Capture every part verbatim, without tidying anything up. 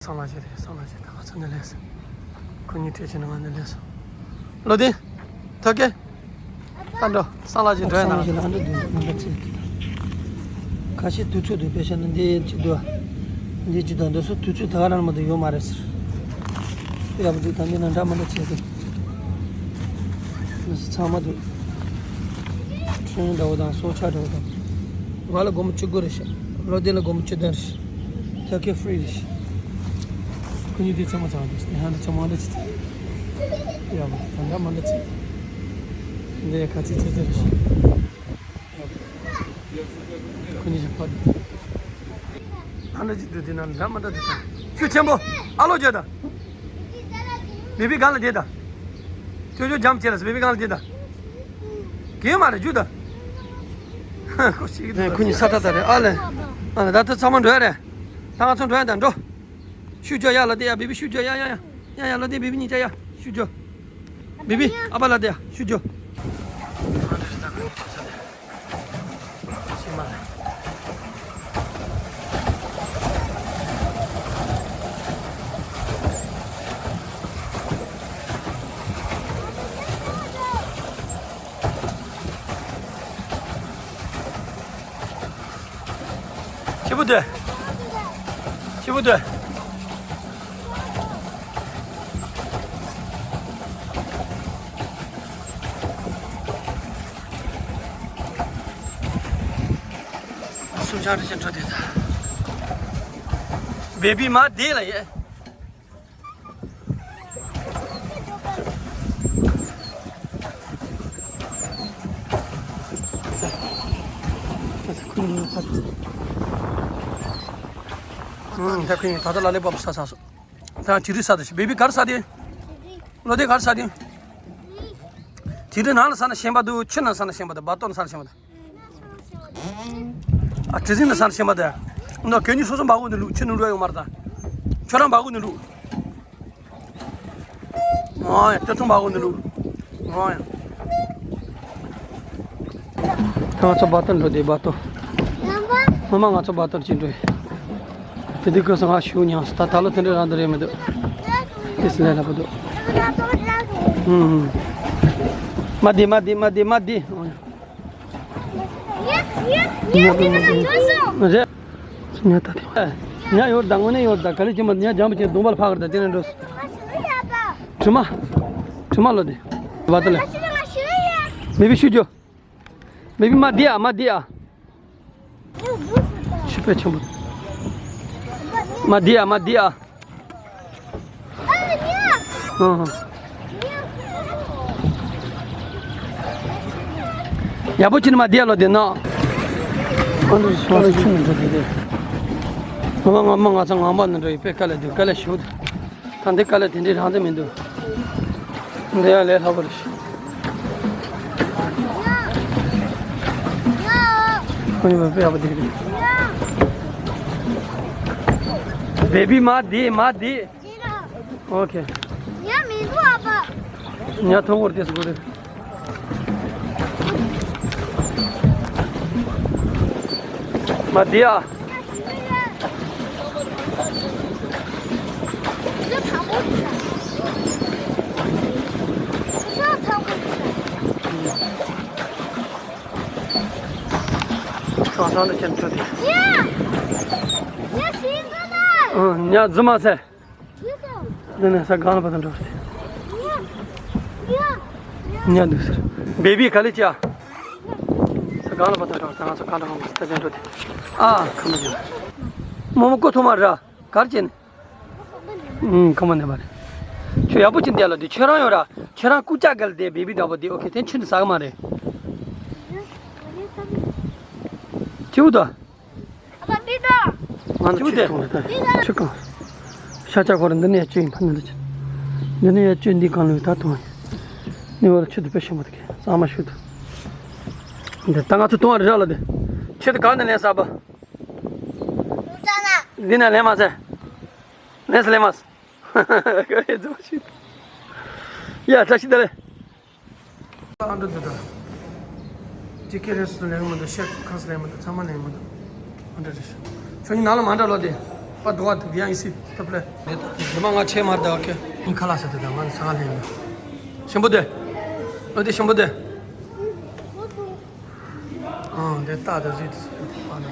སང་ལ་ཞིག་རེད། སང་ལ་ཞིག་ད་ང་ཚོ་འདི་ལས་སོང་། ཁོ་གཉིས་ཁྲིད་ཕྱིན་ན་ང་འདི་ལས་སོང་། ལོ་དེ། ཐོ་ཀེ། ད་འགྲོ། སང་ལ་ཞིག་འགྲོ་ཡ་ན། སང་ལ་ཞིག་ལ་འགྲོ་དུས་ང་འདྲ་ཚེ། ཁ་ཤས་དུས་ཚོད་དུ་དཔེ་བཤད་ན་འདི་ཅི་འདུག་འདི་ཅི་འདུག་འདི་སུ་དུས་ཚོད་ད་ག་རང་མ་དུ་ཡོད་མ་རེད་ཟེར། ཡག་པོ་འདུག་ད་འདི་ན་འདྲ་མ་འདྲ་ཚེ་དུ། འདི་སུ་ཚང་མ་འདུག་ཁྲུང་འདྲ་བོ་དང་སྲོག་ཆགས་འདྲ་བོ་དང་། ང་ལ་སྒོར་མོ་བཅུ་དགུ་རེད་ཤག་ལོ་དེ་ལ་སྒོར་མོ་བཅུ་བདུན་རེད་ཤག་ཐོ་ཀེ་ཧྥི་རི་རེད་ཤག་ཁོ་གཉིས་དེ་ཚང་མ་ཚང་འདུག་དེ་ཧ་འདི་ཚང་མ་འདི་ཚེ། ཡག་པོ་ད་འདྲ་མ་འདྲ་ཚེ། འདི་ཁ་ཚིག་ཚིག་ཚིག་རེད་ཤག་ཁོ་གཉིས་ཀྱི་ཕ། ཨ་འདྲ་ཅིག་འདུག་དེ་ན་འདྲ་མ་འདྲ་དེ་དང་། ཆུ་ཆེན་པོ། ཨ་ལོ་བརྗོད་དང་། བི་བི་གང་ལ་བསྡད་དང་། ཅོ་ཅོ་འཇམ་བྱས་ལ་བི་བི་གང་ལ་བསྡད་དང་། གིས་མ་རེད་རྒྱུ་དང་། ཁོ་ཞིག་གིས་ཁོ་གཉིས་ས་ཁྲ་ད་རེད། ཨ་ལེ། ཨ་ལེ་ད་ཐུ་ཚང་མ་འགྲོ་ཡ་རེད། ད་ང་ཚོ་འགྲོ་ཡ་དང་འགྲོ། ཤུ་ཅོ་ཡ་ལ་དེ་ཡ་བི་བི་ཤུ་ཅོ་ཡ་ཡ་ཡ། ཡ་ཡ་ལ་དེ་བི་བི་གཉིས་ཅ་ཡ་ཤུ་ཅོ། བི་བི་ཨ་ཕ་ལ་དེ་ཡ་ཤུ་ཅོ། ཆི་བུ་དེ། ཆི་བུ་དེ། སུམ་ཆང་རེ་ཅན་འགྲོ་དེ་ད། བེ་བི་མ་དེ་ལ་ཡེ། ད་ཁུ་ཡིན་ད། ད་ཁུ་ཡིན་ད་ད་ལ་ལེ་བབ་ས་ས་སོ། ད་དྲི་རིགས་ས་དེ་བེ་བི་གར་ས་དེ། ལོ་དེ་གར་ས་དེ། དྲི་རིགས་ནང་ལ་ས་ན་ཞེན་པ་འདུག་ཆུ་ནང་ས་ན་ཞེན་པ་འདུག་བ་ཏོ་ནང་ས་ན་ཞེན་པ་འདུག་ཨ་གྲི་སིང་ནི་སར་ཤེས་མ་དེ། ནོ་གད་སྙིགས་སོ་སོ་འབག་དགོས་ནི་ལུག་ཆུ་ནང་འགྲོ་ཡོང་མ་རེད་ད། ཁྱོད་རང་འབག་དགོས་ནི་ལུག་ཨོ་ཡ་སྟོད་ཐུང་འབག་དགོས་ནི་ལུག་ཨོ་ཡ། ད་ང་ཚོ་བ་ཏོར་འགྲོ་དེ་བ་ཏོར། ངོ་མ་ང་ཚོ་བ་ཏོར་གཅིག་འགྲོ་ཡི། དེ་དུས་སྐབས་སུ་ང་ཤུགས་ཉམས་སོང་ད་ད་ལོ་དེ་འདྲ་རང་དུ་རེད་མི་འདུག་དེ་སི་ལས་སླ་པོ་འདུག་ཨུམ་ཨུམ། མ་དེ་མ་དེ་མ་དེ་མ་དེ་ཨོ་ཡ། རེད། ཉ་ད་དེ། ཉ་ཡོད་ད་དངོས་གནས་ཡོད་ད་ག་ལེ་ཅི་མ་ཉ་འཇམ་པོ་ཅན་གདོང་པར་ཕག་རེད་ད་དེ་ནས་འགྲོ། དྲི་མ། དྲི་མ་ལོ་དེ། བ་ད་ལེ། མེ་བི་ཤུ་རྒྱོ། མེ་བི་མ་དེ་ཨ་མ་དེ་ཨ། ཤི་པའི་ཆེན་པོ། མ་དེ་ཨ་མ་དེ་ཨ། ཡག་པོ་ཅི་ནི་མ་བསྡད་ལོ་དེ་ན། ཨ་འདྲ་སོང་ལ་ཆུ་མི་འགྲོ་དེ་དེ། ང་ང་མ་ང་ཚ་ངང་པ་ནི་འགྲོ་ཡི་པེ་དཀའ་ལས་འདུག་དཀའ་ལས་ཞུ། ད་འདི་དཀའ་ལས་དེ་འདྲའི་རང་བཙན་མི་འདུག་འདི་ཡང་ལས་སླ་པོ་རེད། ཁོ་ཡི་པེ་ཡག་པོ་དེ་རེད། བེ་བི་མ་དེ་མ་དེ། ཨོ་ཁེ། ཉ་མི་འདུག་ཨ་ཕ། ཉ་ཐོག་བར་དེ་སུ་རེད། མ་དེ་ཨ། ཁང་ཁང་དུ་ཁྱེར་འཕྲོད་དེ། ཉ། ཉ་ཤིང་ཁ་ན། ཨང་ཉ་རྫུན་མ་ཟེར། འདི་ནས་ས་སྒང་ལ་བ་དང་འགྲོ་སྟེ། ཉ་འདུག་ཟེར། བེ་བི་ག་ལེ་ཅི་ཨ། ས་སྒང་ལ་བ་དང་འགྲོ་ད་ང་ཚོ་གང་འགྲོ་གང་འགྲོ་ས་ཅན་འགྲོ་སྟེ། ཨ་ཁ་མ་ཅན། མོ་མོ་ཀོ་ཐོ་མ་ར་གར་ཅན། ཨུམ་ཁ་མ་ནས་མ་རེད། ཁྱོད་ཡག་པོ་ཅིག་བསྡད་ལ་དེ་ཁྱོད་རང་ཡོད་ར་ཁྱོད་རང་ཀུ་ཅག་གལ་དེ་བེ་བི་འདྲ་པོ་དེ་ཨོ་ཁེ་དེ་ཆུ་འདི་ཟ་གི་མ་རེད། ཁྱེའུ་ད། ང་ཚོ་ཆུ་འཐུང་རེད་ད། ཆུ་གང་། ཤ་ཆ་ཁོ་ར་འདི་ནས་བཅུ་ཡིན་ཕ་ནི་འདི་ཆུ། འདི་ནས་བཅུ་འདི་གང་ལོས་ད་འཐུང་ཡིན། འདི་བར་ཆུ་འདི་དཔེ་ཞིམ་པོ་འདུག་གས་གཙང་མ་ཞུ་འདུག་འདི་ད་ང་ཚོ་འཐུང་བ་རེད་ར་ལ་འདི། ཆུ་འདི་གང་ནས་ལེན་ས་པ། འདི་ནས་ལེན་མ་ཟེར། ལེན་ས་ལེན་མ་ཟེར། ཡ་བཀྲ་ཤིས་བདེ་ལེགས། ཨ་འདྲ་འདུག་ད། ཅི་ཁེ་རེ་སུ་ལེན་མི་འདུག་ཤེར་ཁ་སུ་ལེན་མི་འདུག་ཚང་མ་ལེན་མི་འདུག་ཨ་འདྲ་རེད། ཁྱོད་ནི་ནང་ལ་མ་འདྲ་ལོ་དེ། པ་འགྲོ་བ་དེ་ཡང་ཡིན་སྲིད་ཐབས་ལས། མེད་ད། ཉི་མ་ང་ཆེ་མར་ད། ཨོ་ཁེ། ཁ་ལག་ཟ་དེ་དང་ང་ནི་ས་ག་ལེན་ཡོད། ཞིམ་པོ་དེ། ཨོ་དེ་ཞིམ་པོ་དེ། ཨང་དེ་ལྟ་དེ་ཟིག་དེ་ཟིག་དེ་པ་ན་ན།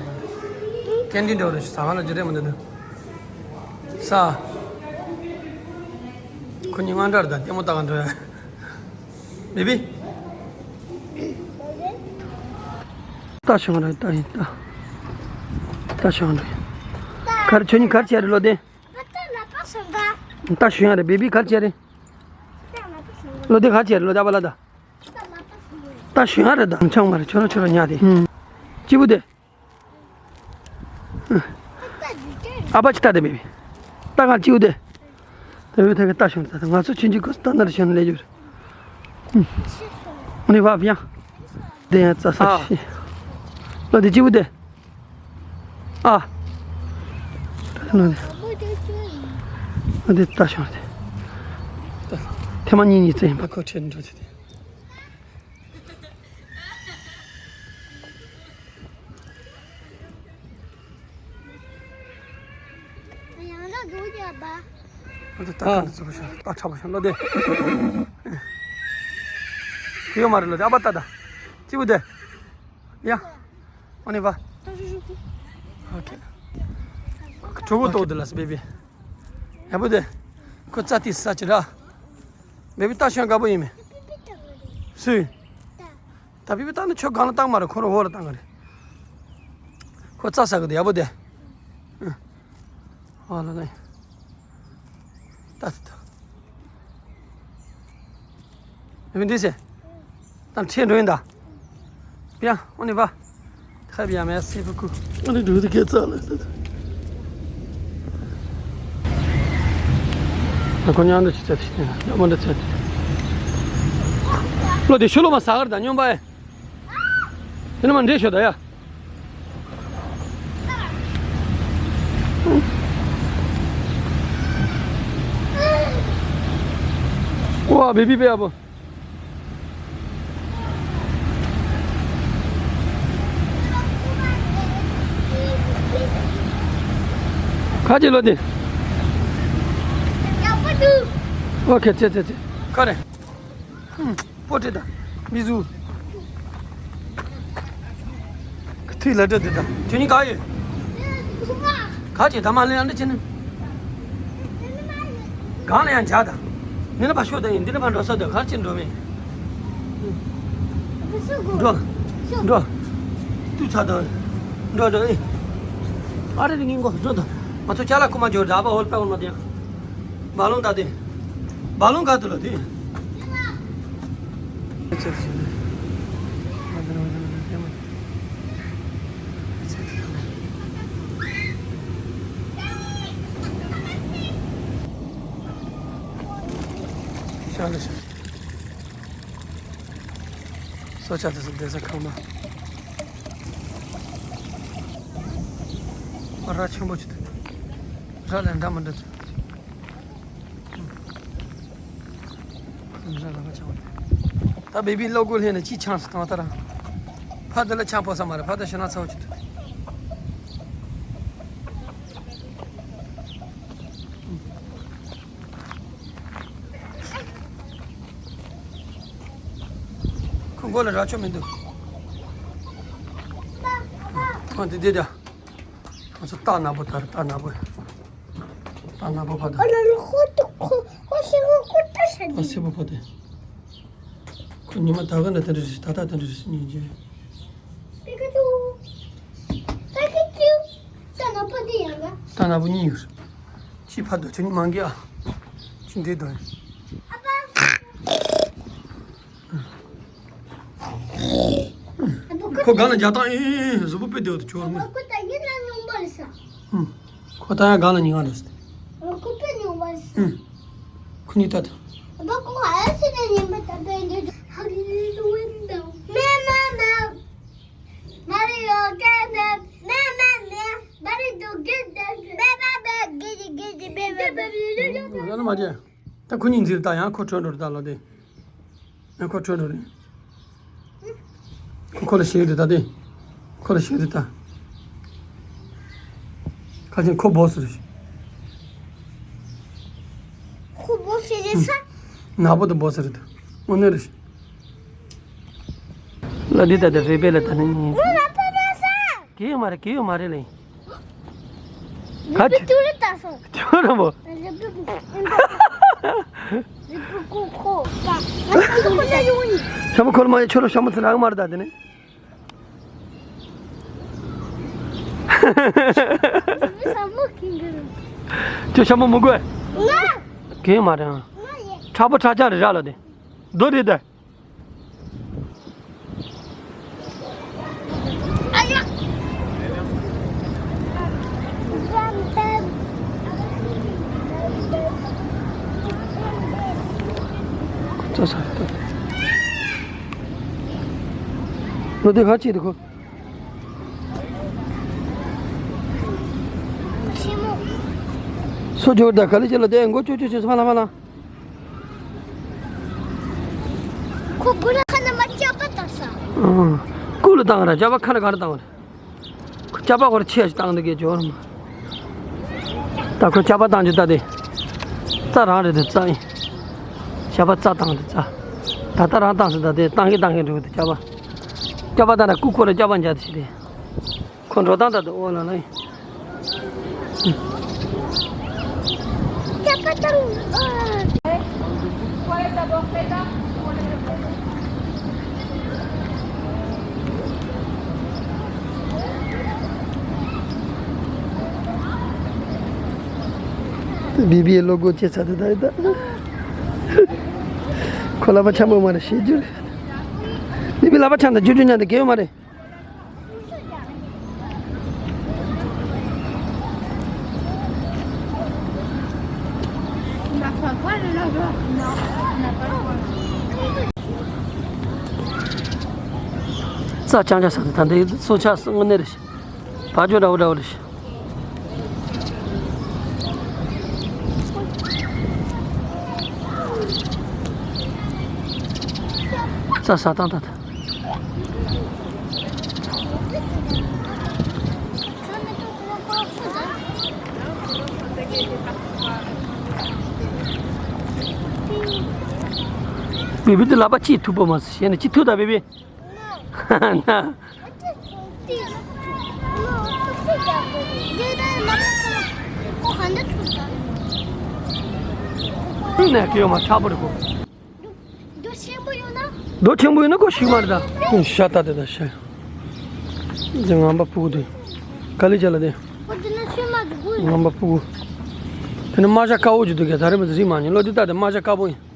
ཀན་ཏིན་འདྲ་བོ་རེ་ཟ་ག་ལ་ཇི་རེ་མི་འདུག་དེ། ས། ཁོ་གཉིས་དངངས་སྐྲག་རེད་ད། ལྟད་མོ་ལྟ་ག་འགྲོ་ཡ། བེ་བི། ལྟ་བྱུང་རེད་ད་ཡིན་ད། ལྟ་བྱུང་རེད། གར་ཁྱོད་གཉིས་གར་བྱས་རེད་ལོ་དེ། ལྟ་བྱུང་ཡ་རེད། བེ་བི་གར་བྱས་རེད། ལོ་དེ་གར་བྱས་རེད་ལོ་དེ། ཨ་པ་ལ་ད། ལྟ་ཞུ་ཡ་རེད་ད། མཆོང་མ་རེད། ཁྱོད་རང་ཁྱོད་རང་ཉལ་དེ། ཧུམ། སྐྱིད་པོ་དེ། ཨ་ཕ་ཅི་ལྟ་དེ་མེད་པས། ལྟ་ག་སྐྱིད་པོ་དེ། དེ་བས་ཐད་ཀར་ལྟ་ཞོན་ད། ང་ཚོ་ཆུང་ཆུང་སྐབས་སུ་ལྟ་ན་རེ་ཞོན་ལས་རྒྱུ་རེད། ཧུམ། ནི་བབ་ཡང་། དེ་ཡང་རྩྭ་ས་ཨ། ཤི། ལོ་དེ་སྐྱིད་པོ་དེ། ཨ། ལོ་དེ། ལོ་དེ་ལྟ་ཞོན་དེ། ཐེངས་མ་གཉིས་གཉིས་རྩེ་ཡིན་པ། ཁོ་ཁྲེལ་འགྲོ་དེ་དེ། ཡང་ལ་འགྲོ་རྒྱབ་པ། ཨ་ད་ད་ག་ནས་ཚུར་བཞག་ད་ཁྲ་བ་ཤང་ལོ་དེ། ཁུ་ཡོ་མ་རེད་ལོ་དེ། ཨ་པ་ད་ད། སྐྱིད་པོ་དེ། ཡ། ཨོ་ནི་བ། ཨོ་ཁེ། གྲོགས་པོ་ཏོ་དེ་ལ་སི་བེ་བི། ཡ་པོ་དེ། ཁོ་རྩྭ་དེ་ས་ཅི་ར། བེ་བི་ལྟ་ཤོན་དགའ་པོ་ཡིན་མེད། སུས། ད་བི་བི་ད་ནི་ཁྱོད་སྒང་ལ་བཏང་མ་རེད། ཁོ་རང་འོག་ལ་བཏང་གི་རེད། ཁོ་རྩྭ་ཟ་གི་འདུག་ཡག་པོ་དེ། ཨ་ལ་ལ། ད་ད་ད། བི་བི་འདི་ཟེ། ད་ཁྲིད་འགྲོ་ཡིན་ད། ཡ་ཨོ་ནི་བ། ཁ་བི་ཡ་མེ་སི་ཕུ་ཀུ། ཨ་ནི་འགྲོ་དེ་སྐད་ཚ་ལ་ད་ད། ད་ཁོ་ཉང་འདྲ་ཅི་ཚད་དེ་ཉང་མ་འདྲ་ཚད་དེ། ལོ་དེ་ཤུ་ལོ་མ་ཟ་གར་ད་སྨྱོན་པ་ཨེ། དེ་ནི་མ་འདྲེ་ཤོད་ད་ཡ། ཨོ་བེ་བི་བེ་ཨ་བོ། ཁ་ཅིག་ལོ་དེ། ཡག་པོ་འདུག་ཨོ་ཁེ་ཚེ་ཚེ་ཚེ། ཁ་རེ། ཧུམ། པོ་ཏི་ད། མི་ཟུ། ཁ་ཐུག་ལ་འདྲ་དེ་ད། ཁྱོད་གཉིས་ག་ཡོད། ག་ཅེ་ད་མ་ལེན་ཨ་འདྲ་ཅེ་ནི། གང་ལ་ཡང་འཇག་ད། འདི་ལ་བ་ཤོག་ད་ཡིན། འདི་ལ་བ་འགྲོ་ས་ད་ག་ཅེ་འགྲོ་མེད། འགྲོ། འགྲོ། ཏུ་ཚ་ད། འགྲོ་འགྲོ་ཨེ། ཨ་རེ་རེ་ངན་གོ་འགྲོ་ད། ང་ཚོ་ཅ་ལག་ཁུག་མ་འབྱོར་ད་བ་ཧོལ་པ་འོ་མ་དེ། བ་ལོང་ད་དེ། བ་ལོང་ག་དུ་ལ་དེ། ཤ་ལ་ཤ། སོ་ཆ་དེ་སུ་བསྡད་ས་ཁང་མ། ར་ཆེན་པོ་ཅིག་འདུག་ར་ལས་འདྲ་མི་འདྲ་འདུག་ད་བེ་བི་ལོ་གོ་ལྷན་ནས་ཅི་ཆང་སུ་བཏང་ད་ར། ཕ་དེ་ལ་ཆང་ཕོ་ས་མ་རེད། ཕ་དེ་ཞེ་ན་ཚ་བོ་ཅིག་འདུག་ཁོ་མགོ་ལ་ར་ཆོ་མི་འདུག་ཁོ་འདི་འདི་ད། ང་ཚོ་རྟ་ནག་པོ་དར། རྟ་ནག་པོ། རྟ་ནག་པོ་ཕ་དར། ཨ་ལ་ལ་ཧོ་ཏུ་ཁོ་ཧོ་ཤི་ཧོ་ཁོ་ཏ་ཤ་ཨ་ནི་སེ་པོ་ཕ་དེ། ཁོ་ཉི་མ་ད་ག་ན་དེ་འདྲ་རེད། ད་ལྟ་དེ་འདྲ་རེད་སྙིང་རྗེ། པི་ཀ་ཅུ། པི་ཀ་ཅུ། རྟ་ནག་པོ་འདི་ཡང་ལ། རྟ་ནག་པོ་གཉིས་ཡོད་རེད། ཅི་ཕ་དོ་ཁྱོད་གཉིས་མང་གི་ཨ། ཅི་འདི་དོ། ཨ་ཕ། ཁོ་ག་ལ་རྒྱ་སྟག་ཨེ་ཨེ་ཨེ་གཟུགས་པོ་དཔེ་བདེ་བོ་དེ་ཁྱོད་ཨ་ནི། ཁོ་ད་ཡིན་ན་ཉུང་པ་རེད་ས། ཧུམ། ཁོ་ད་ཡང་ག་ལ་ཉིན་ག་རེད་ས། ཁོ་དཔེ་ཉུང་པ་རེད་ས། ཧུམ། ཁོ་གཉིས་ད་ད། ཨ་ཁོ་ཨ་སི་ནས་ཉིན་པ་ད་དཔེ་འདི་ཧ་གི་ལི་ལུ་ཝིན་ད། མེ་མ་མེ། མ་རི་ཡོ་གེ་ནེ། མེ་མེ་མེ། མ་རི་དུ་གེ་ནེ། མེ་མ་མེ། གི་གི་གི་གི་མེ་མེ་མེ། ཡ་ལ་མ་བྱེད། ད་ཁོ་གཉིས་འཛིར་ད་ཡང་ཁོ་བྲོས་འགྲོ་རེད་ད་ལོ་དེ། ཡང་ཁོ་བྲོས་འགྲོ་རེད། ཁོ་ཁོ་ལ་ཞེད་དེ་ད་དེ། ཁོ་ལ་ཞེད་དེ་ད། ཁ་ཆེན་ཁོ་སྦོ་སི་རེད། ཁོ་སྦོ་སི་རེད་ས། ནག་པོ་དེ་སྦོ་སི་རེད། དངོས་གནས་རེད། ལ་འདི་ལྟ་དེ་རེད་པས་ལ་ད་ནི། ང་ལ་ཕ་མ་ས། གེ་ཡོད་མ་རེད། གེ་ཡོད་མ་རེད་ལེ། ཁ་ཆེ། ཏུ་ལི་ད་སོ། ཁྱོད་རང་པོ། ཤ་མོ་ཁོལ་མ་ཡ་ཁྱོད་ལ་ཤ་མོ་ཚ་རག་མ་རེད་ད་དེ་ནི། ཁྱོད་ཤ་མོ་མི་དགོས། ང་། གེ་མ་རེད། ང་ཡེ། ཁྲ་པོ་ཁྲ་ཆང་རེད་ར་ལ་དེ། རྡོ་རེད་དེ། ལོ་དེ་ག་ཅིག་དེ་ཁོ། སོ་སྦྱོར་དང་ག་ལེ་བྱེད་ལ་དེ་མགོ་ཅོ་ཅོ་བྱེད་སོ་ཕ་ལ་ཕ་ལ། ཁོ་གུ་ར་ཁ་ན་མ་ཅག་པ་བཏང་ས། ཨང་། ཀུ་ལ་བཏང་ར་ཅག་པ་ཁ་ལ་ག་ར་བཏང་ར། ཁོ་ཅག་པ་ཁོ་ར་ཆེ་ཞིག་བཏང་འདུག་གེ་ཇོར་མ། ད་ཁོ་ཅག་པ་བཏང་རྒྱུ་ད་དེ། རྩྭ་རང་རེད་དེ་རྩྭ་ཡིན། ཅག་པ་རྩྭ་བཏང་དེ་རྩྭ། ད་ལྟ་རང་བཏང་ཟིན་ད་དེ་བཏང་གི་བཏང་གི་འགྲོ་གི་དེ་ཅག་པ། ཅག་པ་བཏང་ན་ཀུ་ཁོ་ར་ཅག་པ་འཇག་དེ་ཞིག་དེ། ཁོ་འགྲོ་སྟངས་ད་དུ་ཨོ་ལ་ལ་ཡིན། བི་བི་ལོ་གོ་ཅེ་ཚ་དུ་ད་ཡི་ད། ཁོ་ལ་པ་ཆམ་པོ་མ་རེད་ཤེས་རྒྱུ་རེད། བི་བི་ལ་པ་ཆམ་ད་རྒྱུ་རྒྱུ་ཉན་ད་གེ་ཡོད་མ་རེད། རྩྭ་རྐྱང་རྐྱང་ཟ་དེ་ད་འདི་སྲོག་ཆགས་དངོས་གནས་རེད། བ་ཅོ་འདྲ་བོ་འདྲ་བོ་རེད། རྩྭ་ཟ་སྟངས་ད་ད། བི་བི་འདི་ལག་པ་ཅིག་ཐུག་པ་མ་ཟད་ཞེས་ནས་ཅིག་ཐུག་ད་བི་བི། ན། ཐུག་ནས་སྐྱེ་ཡོང་མ་ཁྲ་པོ་རེད་གོ། རྡོ་ཆེན་པོ་ཡོད་ན། རྡོ་ཆེན་པོ་ཡོད་ན་ཁོ་ཤིག་མ་རེད་ད། ཤ་ཏ་དེ་ད་ཤ། འདི་ངམ་པ་ཕུག་དེ། ག་ལེ་ཅ་ལ་དེ། ཁོ་དེ་ན་ཤུལ་མ་འདུག་གོ། ངམ་པ་ཕུག་དེ་ནི་རྨ་བྱ་དཀར་པོ་ཅིག་འདུག་ག་ད་རེས་མ་ཟིག་མ་ཉིན་ལོ་འདི་ལྟ་དེ་རྨ་བྱ་དཀར་པོ་ཡིན།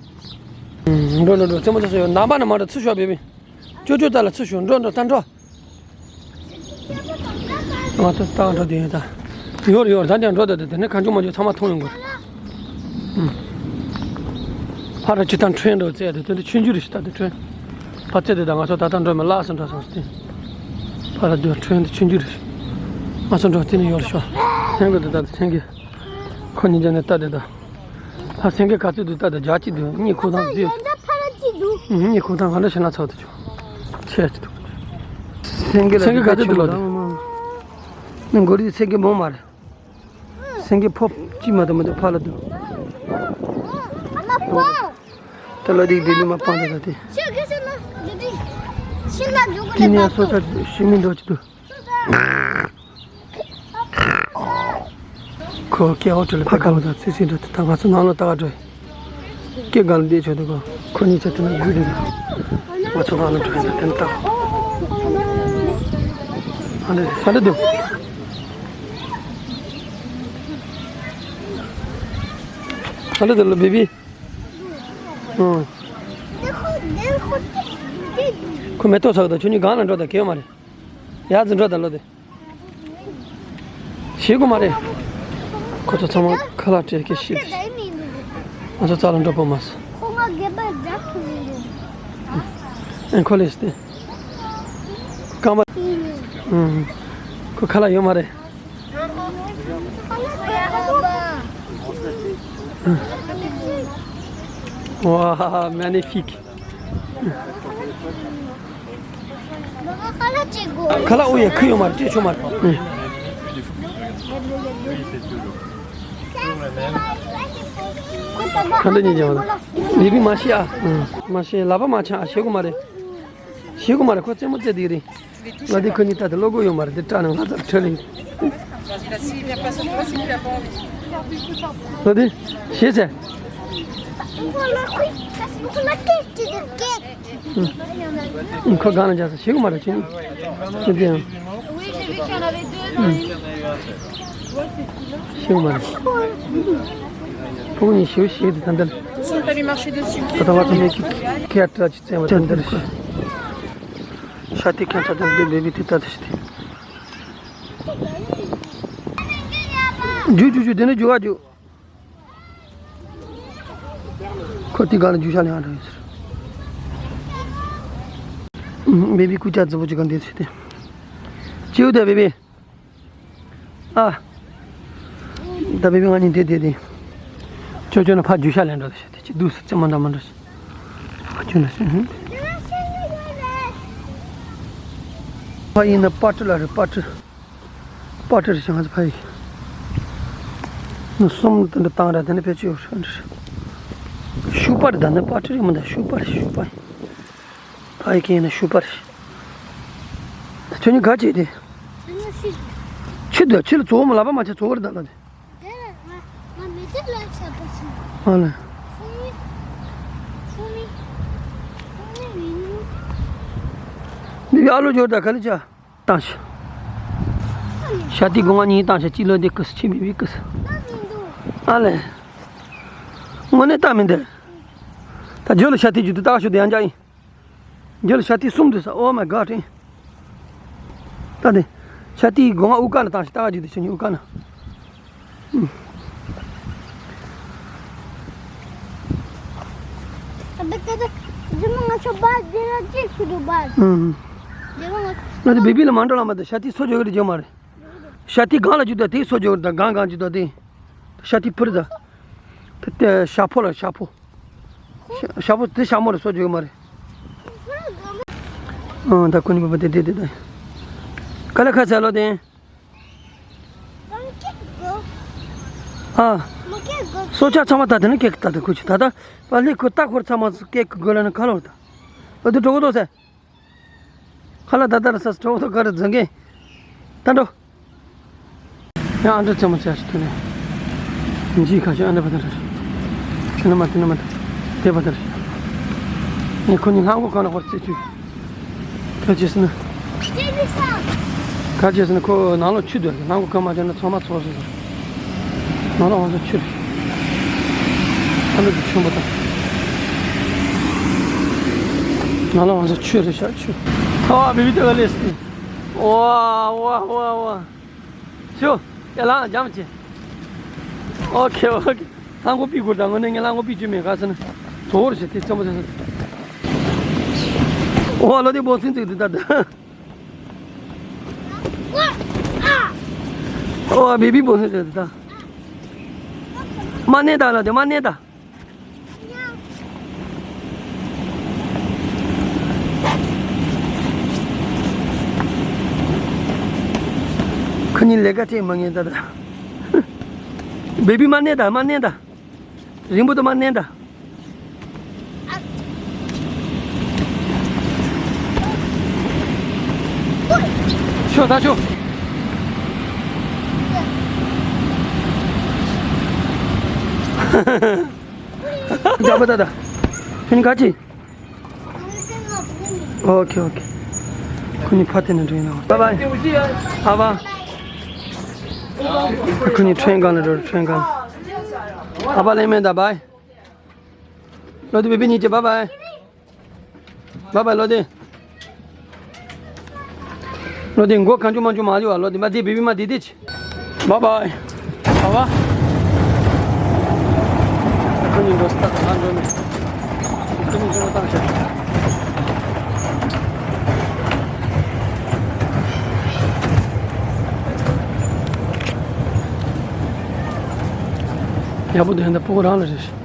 འགྲོ་འགྲོ་འགྲོ་རྩེད་མོ་རྩེ་ས་ཡོད་ནམ་པ་ན་མ་འགྲོ་ཚུར་ཤོག་བེ་བི། ཅོ་ཅོ་ད་ལ་ཚུར་ཤོག་འགྲོ་འགྲོ་ད་འགྲོ། ང་ཚོ་ཏག་འགྲོ་དེ་ཡིན་ད། ཡོར་ཡོར་ད་འདྲ་འགྲོ་ད་དེ་དེ་ནས་གང་བྱུང་མ་བྱུང་ཚང་མ་མཐོང་ཡོང་གི་རེད། ཕ་ར་ཅི་ཐང་ཁྲོན་འགྲོ་ཙེ་དེ་དེ་འདི་ཆུང་ཆུང་རེད་ཤི་ད་དེ་ཁྲོན། ཕ་ཙེ་དེ་ད་ང་ཚོ་ད་ལྟ་འགྲོ་མི་ལགས་སུ་འགྲོ་སོང་སྟེ། ཕ་ར་དེ་ཁྲོན་དེ་ཆུང་ཆུང་རེད། ང་ཚོ་འགྲོ་དེ་ནས་ཡོར་ཤོག་སེང་གེ་དེ་ད་དེ་སེང་གེ་ཁོ་གཉིས་ཀྱི་ནས་ལྟ་དེ་ད། ཕ་སེང་གེ་ག་ཚོད་འདུག་ལྟ་དེ་རྒྱ་ཅི་འདུག་གཉིད་ཁུག་ཐང་ཟིག་ཡོད། ཕ་ར་ཅི་འདུག་གཉིད་ཁུག་ཐང་ག་འདྲ་ཞིག་ན་ཚོགས་དེ་ཆོག་ཆེ་ཅི་འདུག་སེང་གེ་ལ་སེང་གེ་ག་ཚོད་འདུག་ལོ་དེ། ནི་མགོ་རིལ་སེང་གེ་མོ་མ་རེད། སེང་གེ་ཕོ་གཅིག་མ་གཏོགས་མི་འདུག་ཕ་ལ་འདུག་ད་ལོ་དེ་བི་ལུ་མ་སྤང་ད་ད་དེ། དེ་ནས་སོ་ཆ་ཤི་མི་འགྲོ་ཅི་འདུག་ཁོ་སྐད་འོག་ཁྲོད་ལ་ཕ་ག་ལ་ད་ཚེ་སྲིད་འགྲོ་དེ་ད་ང་ཚོ་ནང་ལ་ལྟ་ག་འགྲོ་ཡིན། སྐད་ག་ལ་བསྡད་ཆོག་འདུག་གོ་ཁོ་གཉིས་ཆ་དེ་ན་དགོས་རེད། ང་ཚོ་ནང་ལ་འགྲོ་ཡིན་ད་དེ་ན་ལྟ། ཧ་ལས་ཧ་ལས་འདུག་ཧ་ལས་འདུག་ལ་བི་བི། ཨང་། ཁོ་མེ་ཏོག་ཚགས་དང་ཁྱོད་གཉིས་གང་ལ་འགྲོ་དང་གེ་མ་རེད། ཡར་ཙི་འགྲོ་དང་ལོ་དེ། ཤེས་གོ་མ་རེད། ཁོ་ཚོ་ཚང་མ་ཁ་ལག་སྤྲད་ཀྱི་ཤེས། ང་ཚོ་རྩ་ལ་འགྲོ་པོ་མ་སོང་། ཁོ་ང་རྒན་པ་རྒྱབ་ཐུབ་མི་འདུག་ཨེ་ཁོ་ལེས་ཏེ། རྐང་པ། ཁོ་ཁ་ལག་ཡོད་མ་རེད། ཝ་མེ་ནི་ཕིག་ཁ་ལག་ཨུ་ཡ་ཁུ་ཡོད་མ་རེད་སྤྲད་ཆོག་མ་རེད། ག་འདྲ་ཉིད་ཀྱང་མི་བི་མ་ཤི་ཨ། མ་ཤི་ལབ་པ་མ་ཆག་ཨ། ཤེས་གི་མ་རེད། ཤེས་གི་མ་རེད། ཁོ་རྩེད་མོ་རྩེ་དེ་རེད། ང་དེ་ཁོ་གཉིས་ལྟ་དེ་བློ་དགོས་ཡོད་མ་རེད། དེ་སྐྲག་ནས་ང་ཚར་ཁྲོད་ལ་ཡིན། ང་དེ་ཤེས་ཚེ། ཁོ་གང་ལ་འཇགས་ས་ཤེས་གི་མ་རེད། ཁྱོད་ནི་ཁྱོད་དེ་ཡང་ཤེས་གི་མ་རེད། ཕྲུ་གུ་གཉིས་ཤེས་ཤེས་དེ་ད་འདིར། ད་ལྟ་ང་ཚོ་མེད་ཀི་ཁེ་ཡ་ཏྲ་ཅི་བཙན་བ་དེ་འདིར། ཤ་ཏི་ཁན་ཚ་དེ་འདིར་བེ་བི་དེ་ལྟ་དེ་ཤི་དེ། རྒྱུ་རྒྱུ་རྒྱུ་དེ་ནི་རྒྱུ་བ་རྒྱུ། ཁོ་དེ་ག་ལ་རྒྱུ་ཤ་ལེན་ཨ་འགྲོ་ཡོད་ཟེར། བེ་བི་སྐུ་ལྕགས་རྫི་པོ་ཅིག་ག་འདི་ཚེ་དེ། ཅིའུ་དེ་བེ་བི། ཨ། ད་བེ་བི་ང་གཉིས་དེ་དེ་དེ། ཅོ་ཅོ་ན་ཕ་རྒྱུ་ཤ་ལེན་འགྲོ་དེ་ཤ་དེ་ཅི་འདུག་ཟེར་རྩེད་མོ་འདྲ་མ་འདྲ་ཞིག་ཕ་ཅོ་ན་ཤི་ཧུན། ཕ་ཡིན་ན་པ་ཏྲི་ལ་རེད། པ་ཏྲི། པ་ཏྲི་རེད་ཤག་ང་ཚོ་ཕ་ཡི། ནི་གསུམ་དེ་འདྲ་བཏང་ར་དེ་ནི་ཕལ་ཆེར་ཡོད་ཤག་འདྲ། ཤུག་པ་རེད། ད་ནི་པ་ཏྲི་རེད་མི་འདུག་ཤུག་པ་རེད། ཤུག་པ་ཡིན། ཕ་ཡི་ཁྱེད་ཡིན་ན་ཤུག་པ་རེད། ད་ཁྱོད་གཉིས་ག་བྱེད་དེ། ཆུ་འདུག་ཆུ་ལ་ཚོ་བོ་མ་ལབ་པ་མ་བྱེད་ཚོ་བོ་རེད་ད་ལ་དེ། ཨ་ལ། མི་ཨ་ལོ་འབྱོར་ད་ག་ལ་ཆ། བཏང་ཤག་ཤ་ཏི་སྒོ་ང་གཉིས་བཏང་ཤག་གཅིག་ལོ་དེ་ཀུ་སུ་ཆི་མི་བི་ཀུ་སུ། ཨ་ལེ། དངོས་གནས་ལྟ་མི་འདི། ད་ཇོ་ལ་ཤ་ཏི་རྒྱུ་དུ་ལྟ་ཤོག་དེ་ཡང་འཇག་ཡིན། ཇོ་ལ་ཤ་ཏི་གསུམ་འདུག་ས། Oh my God ཨིན། ད་དེ། ཤ་ཏི་སྒོ་ང་དབུ་ཀ་ན་བཏང་ཤག་ལྟ་རྒྱུ་དེ་ཆུ་གཉིས་དབུ་ཀ་ན། ང་ཚོ་བར་འདི་ལ་གཅིག་ཞུ་འདུག་བར། ཨུམ། འདི་ལ་ང་། ང་ཚོ་བི་བི་ལ་མ་འགྲོ་ལ་མ་ད་ཤ་ཏི་སོ་ཇོ་གི་རེ་ཇོ་མ་རེད། ཤ་ཏི་གང་ལ་རྒྱུ་ད་དེ་སོ་ཇོ་གི་ད་གང་གང་རྒྱུ་ད་དེ། ཤ་ཏི་ཕུར་ད། དེ་དེ་ཤ་ཕོ་ལ་ཤ་ཕོ། ཤ་ཤ་ཕོ་དེ་ཤ་མོ་རེད། སོ་ཇོ་གི་མ་རེད། ཨང་ད་ཁོ་གཉིས་པོ་དེ་དེ་དེ་དེ། ག་ལ་ཁ་ཚ་ལོ་དེ། ཨ། སོ་ཆ་ཚང་མ་ད་དེ་ནི་ཀེག་ད་དེ་ཁུ་ཆུ་ད་ད། པ་ལི་ཁུ་ད་ཁོར་ཚང་མ་ཀེག་གི་གོ་ལ་ནི་ཁ་ལོ་ད། ཨ་དེ་གྲོགས་དོ་ཟེ། ཁ་ལ་ད་ད་ར་ས་གྲོགས་དོ་ག་ར་རྫང་གེ། ད་འགྲོ། ཡང་ཨ་འདྲ་ཚང་མ་ཆ་ཞིག་ཐུག་ནས། འཇིགས་ཁ་ཤས་ཨ་འདྲ་པ་ད་ར། དེ་ན་མ་དེ་ན་མ་ད། དེ་པ་ད་ར། ངས་ཁོ་གཉིས་ལྷམ་གོག་གང་ལ་ཧོར་རྩེ་བཅུག་ག་བྱས་ཟེར་ན། ག་བྱས་ཟེར་ན་ཁོ་ནང་ལོགས་ཆུ་འདུག་ནང་གོ་གང་མ་བྱས་ན་ཚང་མ་ཚོགས་སོང་ཟེར། ནང་ལོགས་ཧང་སང་ཆུ་རེད། ཨ་ནི་ཆུ་མོ་དང་། ནང་ལོགས་ཧང་སང་ཆུ་རེད་ཤག་ཆུ། ཨ་བི་བི་ཏེ་ག་ལེ་སི། ཝ་ཝ་ཝ་ཝ། ཆུ། ཡ་ལང་འཇམ་ཆེ། ཨོ་ཁེ་ཨོ་ཁེ། ལྷམ་གོག་པི་གུར་དང་དངོས་གནས་ངས་ལྷམ་གོག་པི་བཅུ་མེད་ག་ཟེར་ན། དོ་རུ་ཞེ་དེ་རྩེ་མོ་ཟེར་ན། ཨོ་ལོ་དེ་བོ་སིན་ཙིག་དེ་ད་ད། ཨོ་བེ་བི་བོ་སིན་ཙིག་དེ་ད། མ་ནེ་ད་ལ་དེ་མ་ནེ་ད། ཁོ་གཉིས་ལས་ཀ་བྱེད་མ་ངེས་ད་ད། བེ་བི་མ་ནེ་ད་མ་ནེ་ད། རིང་པོ་དུ་མ་ནེ་ད། ཤོ་ད་ཤོ། རྒྱ་པོ་ད་ད། ཁྱོད་ག་ཅི། ཨོ་ཁེ་ཨོ་ཁེ། ཁོ་གཉིས་ཕ་དེ་ནས་འགྲོ་ཡིན་ནོ། བཱའི་བཱའི། ཨ་བ། ཁོ་གཉིས་ཁྲེན་གང་ནས་འགྲོ་ཁྲེན་གང་། ཨ་བ་ལེ་མེ་ད་བཱའི། ལོ་དེ་བེ་བི་གཉིས་ཀྱི་བཱའི་བཱའི། བཱའི་བཱའི་ལོ་དེ། ལོ་དེ་མགོ་གང་བྱུང་མང་བྱུང་མ་ལུས་བ་ལོ་དེ་མ་དེ་བི་བི་མ་དེ་དེ་ཆི། བཱའི་བཱའི། ཨ་བ། ཁོ་གཉིས་འགྲོ་སྟངས་ང་འགྲོ་ནས། ཁོ་གཉིས་འགྲོ་སྟངས་ཤར། ཡག་པོ་འདུག་ཡང་ད་སྤུ་གུ་རང་ལ་རེད།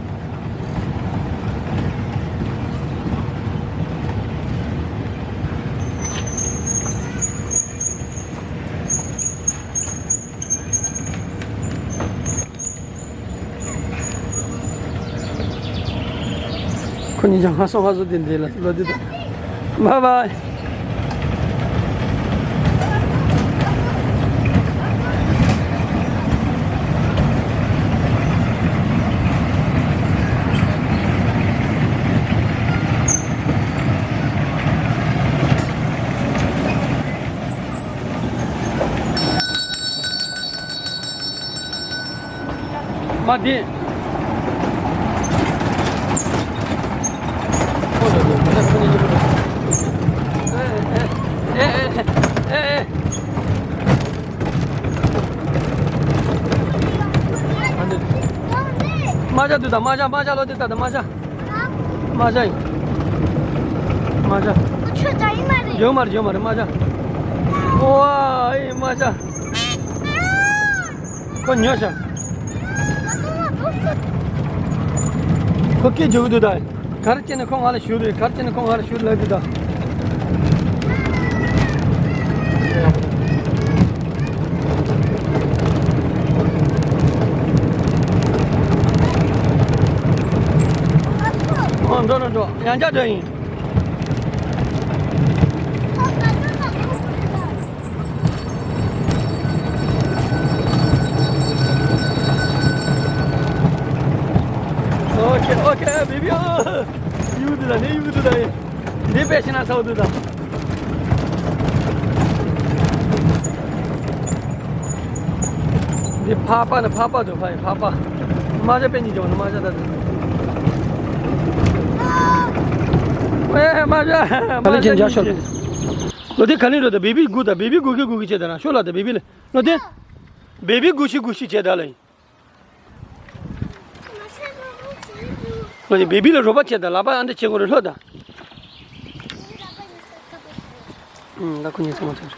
ཁོ་གཉིས་ཀྱང་ཧ་སོ་ཧ་སོ་དེ་འདི་ལ་ལོ་དེ་དང་། བཱའི་བཱའི། མ་དེ། མ་བྱ་དུས་ད་མ་བྱ་མ་བྱ་ལོ་དེ་ད་ད་མ་བྱ། མ་བྱ་ཡིན། མ་བྱ། ཁྱོད་ད་ཡིན་མ་རེད། ཡོད་མ་རེད་ཡོད་མ་རེད་མ་བྱ། ཨོ་ཨ་ཨེ་མ་བྱ། ཁོ་ཉོ་ཤག་ཁོ་སྐད་རྒྱག་གི་འདུག་ད། ག་རེ་བྱས་ནས་ཁོ་ང་ལ་ཞུ་རེད། ག་རེ་བྱས་ནས་ཁོ་ང་ལ་ཞུ་ལབ་འདུག་ད། ཨོ་འགྲོ་འགྲོ་འགྲོ། ཡང་བསྐྱར་འགྲོ་ཡིན། ཨོ་ཁེ་ཨོ་ཁེ་བི་བི་ཨོ། ཡུག་དུ་ད་ནི་ཡུག་དུ་ད་ཡིན། འདི་དཔེ་ཤེས་ན་ཚ་བ་དུ་ད། འདི་ཕག་པ་ནི་ཕག་པ་དུ་ཕ་ཡི་ཕག་པ། རྨ་བྱ་དཔེ་གཉིས་ཀྱང་ནི་རྨ་བྱ་ད་དུ། ཨེ་རྨ་བྱ། རྨ་བྱ་གཉིས་ཀྱང་། ལོ་དེ་ག་ལེན་འགྲོ་ད། བི་བི་སྒུག་ད། བི་བི་སྒུག་གི་སྒུག་གི་བྱེད་ད་ན་ཤོ་ལ་ད་བི་བི་ལ་ལོ་དེ། བི་བི་སྒུག་ཤི་སྒུག་ཤི་བྱེད་ད་ལ་ཡིན། ཁོ་ནི་བི་བི་ལ་རོགས་པ་བྱེད་དང་ལག་པ་ཨ་འདྲ་བྱེད་དགོས་རེད་ལྷོད་དང་། ཨུམ། ད་ཁོ་གཉིས་ཚང་མ་ཚང་རེད།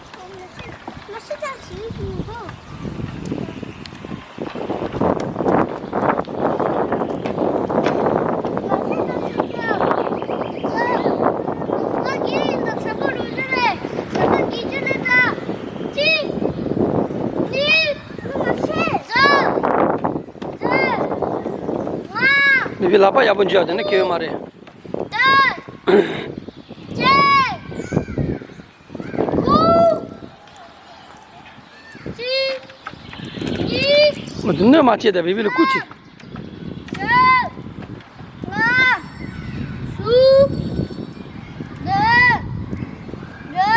བི་བི་ལག་པ་ཡག་པོ་འཇུ་ཡག་དེ་ནི་ཁེ་ཡོད་མ་རེད། མ་དུ་གནོད་མ་བྱེད་དང་བི་བི་ལ་སྐུ་མཁྱེན།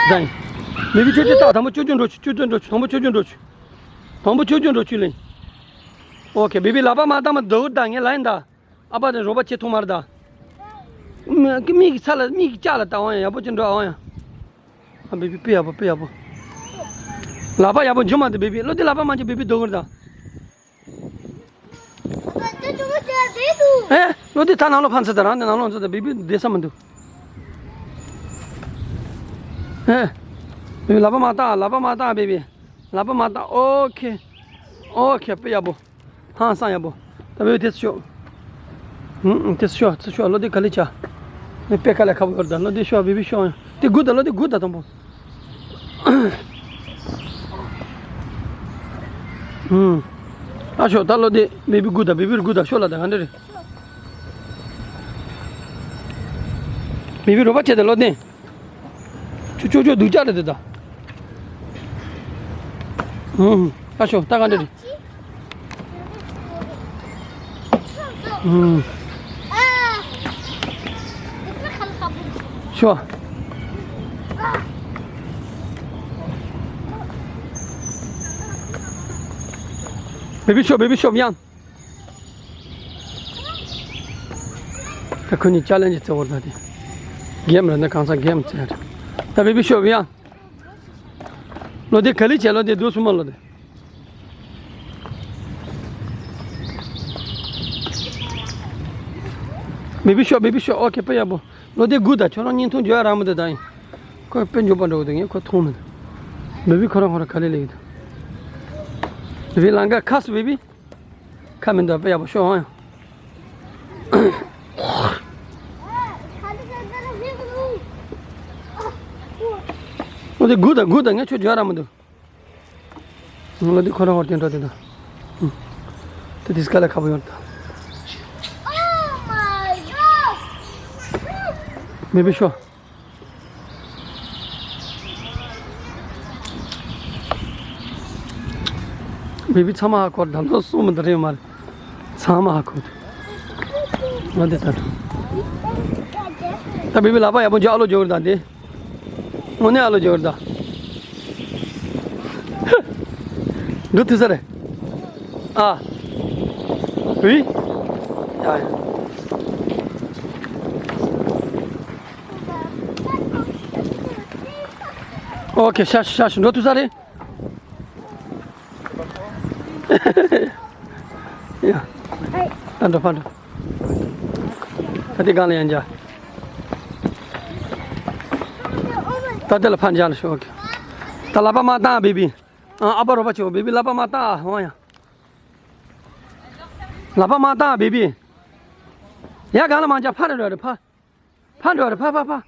ད་ཡིན། བི་བི་ཁྱོད་ཀྱི་རྟགས་དང་པོ་ཁྱོད་ཀྱི་འགྲོ་ཆུ། ཁྱོད་ཀྱི་འགྲོ་ཆུ། དང་པོ་ཁྱོད་ཀྱི་འགྲོ་ཆུ། དང་པོ་ཁྱོད་ཀྱི་འགྲོ་ཆུ་ལེན། ཨོ་ཁེ། བི་བི་ལག་པ་མ་བཏང་མ་འདུག་ད་ངས་ལ་ཡིན་ད། ཨ་ཕ་དེ་རོགས་པ་བྱེད་ཐུབ་མ་རེད་ད། མི་མི་གི་ཚ་ལ་མི་གི་ལྕགས་ལ་ལྟ་འོང་ཡ། ཡག་པོ་ཅིག་འགྲོ་འོང་ཡ། ཨ་བི་བི་དཔེ་ཡག་པོ་དཔེ་ཡག་པོ། ལག་པ་ཡག་པོ་འཇུ་མ་དེ་བི་བི་ལོ་དེ་ལག་པ་མ་འཇུ་བི་བི་སྡུག་གི་རེད་ད། ཨེ་ལོ་དེ་ད་ནང་ལོགས་ཕན་ཚུན་ད་རང་དེ་ནང་ལོགས་ཚུད་ད་བི་བི་བསྡད་ས་མི་འདུག་ཨེ་བི་བི་ལག་པ་མ་བཏང་། ལག་པ་མ་བཏང་བི་བི། ལག་པ་མ་བཏང་། ཨོ་ཁེ། ཨོ་ཁེ་དཔེ་ཡག་པོ། ཧང་སང་ཡག་པོ། ད་བོད་དེ་ཚོ་ཤོག་ཧུམ། དེ་ཚོ་ཤོག་དེ་ཚོ་ཤོག་ལོ་དེ་ག་ལེ་ཆ། ནི་དཔེ་དཀའ་ལས་ཁག་པོ་ཡོད་ད། ལོ་དེ་ཤོག་བི་བི་ཤོག་དེ་སྒུག་ད། ལོ་དེ་སྒུག་ད་དང་པོ། ཧུམ། ཨ་ཤོག་ད་ལོ་དེ་བི་བི་སྒུག་ད། བི་བི་རུ་སྒུག་ད། ཤོག་ལ་ད་ག་འདྲ་རེད། བི་བི་རོགས་པ་བྱེད་ད་ལོ་དེ། ཁྱོད་ཁྱོད་ཁྱོད་སྡུག་ཅག་རེད་དེ་ད། ཨུམ། ཨ་ཤོ་ད་ག་འདྲ་རེད། ཨུམ། ཤོ། བི་བི་ཤོ། བི་བི་ཤོ་ཡང་། ད་ཁོ་གཉིས་ཅ་ལན་ཇི་རྩེ་བོར་ད་དེ། གེམ་རེད་ན་གང་ས་གེམ་རྩེ་རེད། ད་བི་བི་ཤོ་ཡང་། ལོ་དེ་ག་ལེ་བྱས། ལོ་དེ་སྡུག་སུ་མ་ལོ་དེ། བི་བི་ཤོ། བི་བི་ཤོ། ཨོ་ཁེ་དཔེ་ཡག་པོ། ལོ་དེ་སྒུག་ད། ཁྱོད་རང་བརྙན་ཐུང་བརྗོད་ཡ་རག་མི་འདུག་ད་ཡིན། ཁོ་དཔེ་མགྱོགས་པ་འགྲོ་གི་འདུག་ངས་ཁོ་མཐོང་མི་འདུག་བི་བི་ཁོ་རང་ཁོ་རང་ག་ལེ་ལེ་གི་འདུག་བི་བི་ལང་ཀ་ཁ་སུ་བི་བི། ཁ་མི་འདུག་དཔེ་ཡག་པོ་ཤོག་ཨང་ཡང་། འོ་དེ་སྒུག་ད་སྒུག་ད། ངས་ཁྱོད་བརྗོད་ར་མི་འདུག་འོ་དེ་ཁོ་རང་ཧོར་དེ་འགྲོ་དེ་ད། དེ་དེ་སྐ་ལ་ཁ་པོ་ཡོང་ད། བེ་བི་ཤོ། བེ་བི་ཚང་མ་ཧ་གོ། ད་ལོ་གསུམ་མི་འདི་རེད་མ་རེད། ཚང་མ་ཧ་གོ། འོ་དེ་ལྟར། ད་བེ་བི་ལག་པ་ཡག་པོ་འཇོག་ཨ་ལོ་འཇོག་རེད་ད་འདི། དངོས་གནས་ཨ་ལོ་འཇོག་རེད་ད། འགྲོ་ཐུབ་ས་རེད། ཨ། ཝི། ཡ་ཡ། ཨོ་ཁེ། ཤ་ཤ་ཤ་འགྲོ་ཐུབ་ས་རེད། ཡ། ད་འགྲོ་ཕར་འགྲོ། ད་དེ་སྒང་ལ་ཡང་འཇགས། ད་དེ་ལ་ཕར་འཇགས་ལ་ཤོག་ད་ལག་པ་མ་བཏང་བེ་བི། ཨ་ཨ་ཕ་རོགས་པ་བྱེད། བེ་བི་ལག་པ་མ་བཏང་། ཨ་འོང་ཡ། ལག་པ་མ་བཏང་བེ་བི། ཡ་སྒང་ལ་མ་འཇགས། ཕར་འགྲོ་རེད་ཕར། ཕར་འགྲོ་རེད་ཕར་ཕར་ཕར།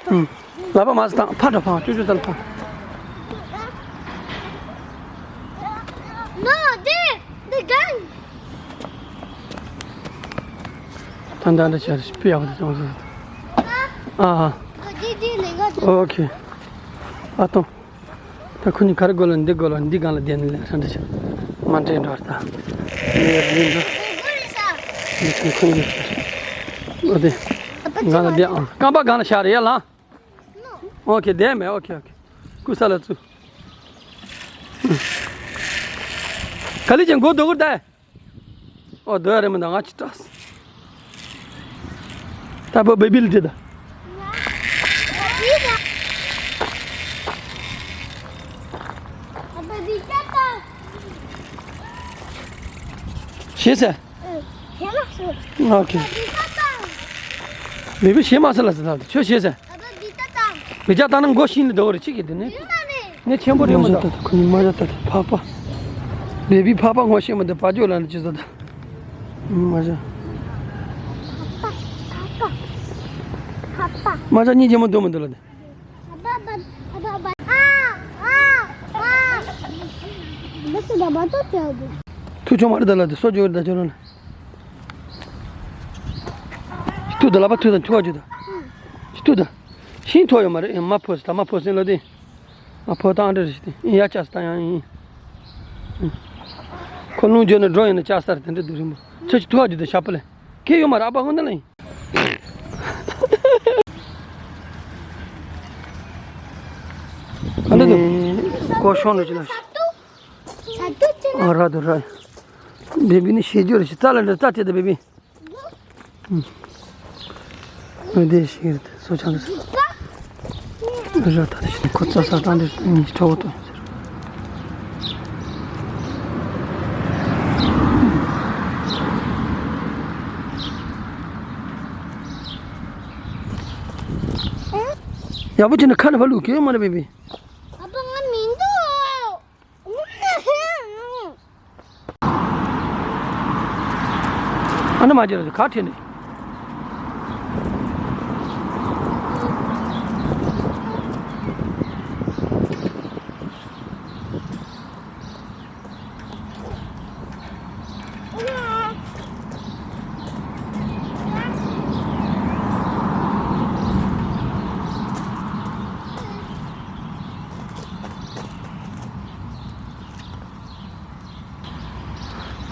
ཨུམ། ལག་པ་མ་བཏང་། ཕར་འགྲོ་ཕར། ཅུ་ཅུ་ཙམ་ཕར། No, they, they gun. ད་ད་འདྲ་བྱས་སྤུ་ཡག་པོ་དེ་བྱུང་སོང་། ཨ་ཨ། They, they, they got. ཨོ་ཁེ། ཨ་ཏོ། ད་ཁོ་གཉིས་ག་རེ་དགོས་ལ་འདི་དགོས་ལ་འདི་སྒང་ལ་བསྡད་ནས་ལས་ར་འདི་ཆ་མ་འདྲེས་འགྲོ་ད། མི་ཡར་འདི་འགྲོ། འདི་ཁོ་ཁོ་གཉིས་འོ་དེ་སྒང་ལ་བསྡད་ཨང་། རྐང་པ་སྒང་ལ་བཞག་རེད་ཡ་ལ། ཨོ་ཁེ་བསྡད་མེད། ཨོ་ཁེ་ཨོ་ཁེ། ཀུ་ས་ལ་བཙུགས། ག་ལི་ཅན་མགོ་རྡོག་གུར་ད། ཨོ་རྡོ་ཡ་རེད་མི་འདུག་ང་ཅི་སྐྲག་སོང་། ད་བོ་བེ་བི་ལ་དེ་ད། ཤེས་ས། ཨོ་ཁེ། བེ་བི་ཤེས་མ་ས་ལ་ཟེར་ད་ཁྱོད་ཤེས་ས། བེ་ཅག་ད་ནི་མགོ་ཤིང་ལ་འདོགས་རེ་ཅིག་གི་དེ་ནི། ནི་ཆེན་པོ་རེད་མི་འདུག་ཁོ་ནི་མ་བྱ་ད་ད་ཕག་པ། བེ་བི་ཕག་པ་ངོ་ཤེས་མི་འདུག་ཕ་ཇོ་ལ་ནི་ཅི་ཟེར་ད། མ་བྱ། མ་བྱ་གཉིས་ཆེན་མོ་འདུག་མི་འདུག་ལ་དེ། ཐུག་ཆོག་མ་རེད་ད་ལ་དེ་སོ་ཇོ་རེད་ད་ཇོ་ལ་ནི། ཐུག་ད་ལ་པ་ཐུག་ད་ཐུག་ཨ་ཇོ་ད། ཐུག་ད། ཤིང་ཐོག་ཡོད་མ་རེད། ཡང་མ་ཕོ་ཟེར་ད་མ་ཕོ་ཟེར་ལོ་དེ། མ་ཕོ་ད་ཨ་འདྲ་རེད་ཤི་དེ་ཡ་ཅག་ས་ད་ཡང་ཡིན། ཁོ་རླུང་བརྗོད་ནས་འགྲོ་ཡིན་ན་ཅག་ས་རེད་དེ་འདྲ་འདུག་རིང་པོ་ཁྱོད་ཀྱི་ཐོག་རྒྱུ་དེ་ཞབས་པ་ལས་ཁྱེད་ཡོད་མ་རེད། ཨ་ཕ་ཁོ་ན་ལ་ཡིན། ཨ་འདྲ་འདུག་ཀོ་ཤོང་འགྲོ་ཅི་ལ་ཤི། ཨ་ར་དུ་ར། བེ་བི་ནི་ཤེས་རྒྱུ་རེད་ཤི། རྩ་ལ་འདྲ་རྩ་བྱེད་དེ་བེ་བི། ཨུ། འདི་ཞིག་རེད་སོ་ཆང་དུ། ར་ད་དེ་ཁོ་ཚ་ས་དང་འདིར་གཉིས་ཁྲ་བོ་དང་ཡག་པོ་བྱས་ན་ཁ་ནས་ཕར་ལུག་གེ་མ་རེད་བེ་བི། ཨ་ཕ་ང་མི་འདུག་ཨ་ནི་མ་བྱེད་ར་ག་ཁྲིད་ནས།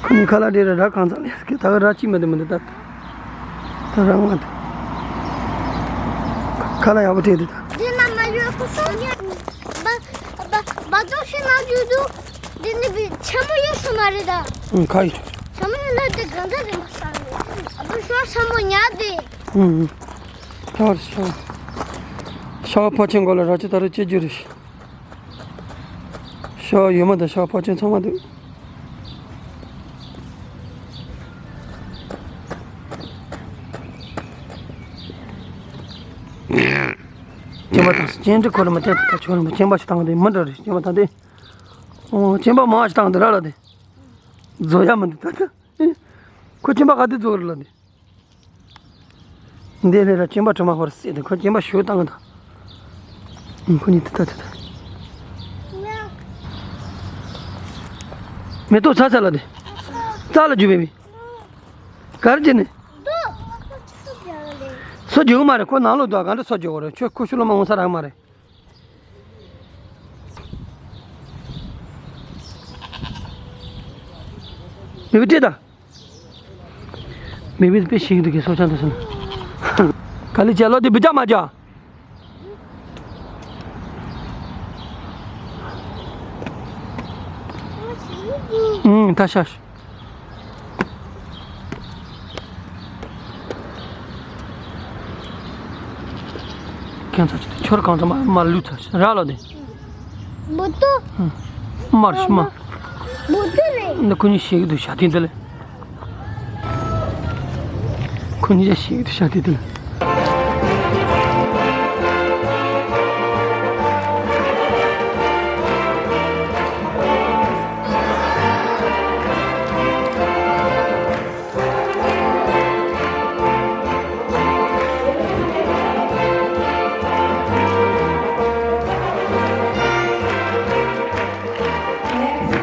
ཁོ་གཉིས་ཁ་ལག་སྤྲད་ར་ར་གང་ཚང་ལས་ཀྱི་ད་ག་ར་གཅིག་མ་དེ་མ་དེ་ད། ད་རང་མ་དེ། ཁ་ལག་ཡག་པོ་སྤྲད་དེ་ད། འདི་ན་མ་ཡོད་ཁོ་སོང་ཡ། བ་བ་བ་ཏོ་ཤི་ན་རྒྱུ་དུ། འདི་ནི་བི་ཆ་མོ་ཡོད་སོ་མ་རེད་ད། ཨང་ཁ་ཡོད། ཆ་མོ་ཡོད་ན་དེ་གང་ཚ་རེད་མ་ས་རེད། ཨ་བུ་ཤོ་ཆ་མོ་ཉལ་དེ། ཨང་ཨང་། ད་བར་ཤ། ཤ་བ་ཕོ་ཆེན་མགོ་ལ་ར་ཅི་ད་རུ་སྐྱེ་རྒྱུ་རེད། ཤ་ཡོད་མ་དང་ཤ་ཕོ་ཆེན་ཚང་མ་འདུག་སྐྱེན་པ་དང་སྐྱེན་འདྲི་ཁོ་ལ་མ་བསྟན་ད་ཆོག་ལ་མ་སྐྱེན་པ་ཞིག་བཏང་དེ་མི་འདྲ་རེད། སྐྱེན་པ་དང་དེ་ཨོ་སྐྱེན་པ་མང་ཞིག་བཏང་དེ་ར་ལ་དེ་བཟོ་ཡ་མི་འདུག་ད་ད་ཁོ་སྐྱེན་པ་ག་དེ་བཟོ་རེད་ལ་དེ། འདི་ལས་ར་སྐྱེན་པ་དྲི་མ་ཧོར་སྲེད་དེ་ཁོ་སྐྱེན་པ་ཞོ་བཏང་གི་འདུག་ཁོ་གཉིས་དེ་ལྟ་དེ་ལྟ། མེ་ཏོག་ཚ་ཚ་ལ་དེ། རྩ་ལ་རྒྱུ་བས་མི། ག་རེ་བྱས་ནས། སོ་རྒྱུ་གི་མ་རེད། ཁོ་ནང་ལོགས་འདུག་ག་འདྲ་སོ་རྒྱུ་གི་རེད། ཁྱོད་ཁོ་ཤུ་ལོ་མ་འོང་ས་རག་མ་རེད། མི་བུ་སྤྲད་ད། མི་བུ་དཔེ་ཞིག་འདུག་གི་སོ་ཆང་དུ་སོང་། ག་ལི་ཅ་ལོ་དེ་བུ་ཅག་མ་ཅག་ཨུང་། ད་ཤ་ཤ། ཁྱེད་ཚོ་ཆོར་གང་ཚ་མ་མ་ལུས་ཚ་ར་ལོ་དེ། མོ་ཏོ། མར་ཤི་མ། མོ་ཏོ་རེད། འདི་ཁོ་གཉིས་ཤིག་འདུག་ཤ་དེ་འདི་ལས། ཁོ་གཉིས་ཤིག་འདུག་ཤ་དེ་འདི་ལས། Merci.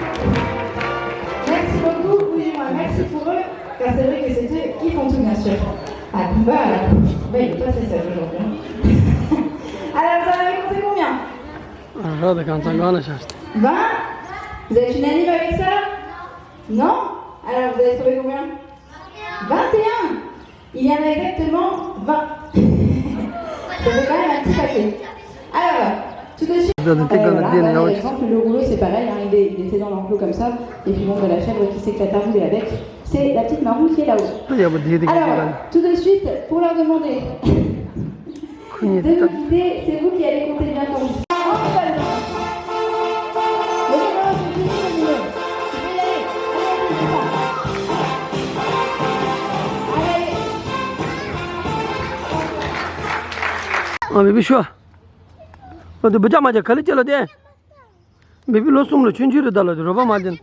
Merci beaucoup, oui, moi, merci pour eux, car c'est vrai que c'est eux qui font tout, bien sûr. Ah, bah, bah, il est pas très sage aujourd'hui, hein. Alors, vous en avez compté combien ? Ah, regarde, quand ça gagne, ça. Vingt ? Vous êtes unanime avec ça ? Non ? Alors, vous avez trouvé combien ? Vingt et un. Il y en a exactement vingt. Ça fait quand même un petit paquet. Alors, tout de suite, euh, voilà, voilà, par exemple, le rouleau, c'est pareil, hein, il est, il était dans l'enclos comme ça. Et puis bon, ben, la chèvre qui s'éclate à rouler avec, c'est la petite marron qui est là-haut. Alors, tout de suite, pour leur demander de nous quitter, c'est vous qui allez compter bien fort. On y va, le numéro, c'est dix numéros. Vous pouvez y aller. Allez, allez, c'est ça. Allez, allez. ཨ་མི་བི་ཤོ། ཨ་དེ་བུ་ཅག་མ་ཅག་ག་ལེ་ཅི་ལོ་དེ། བེ་བི་ལོ་གསུམ་ལ་ཆུང་ཆུང་རེད་ད་ལོ་དེ་རོ་པ་མ་ཅན།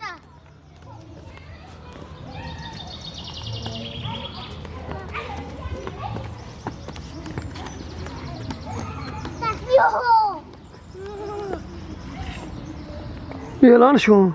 ཡོ་ལང་ཤོང་།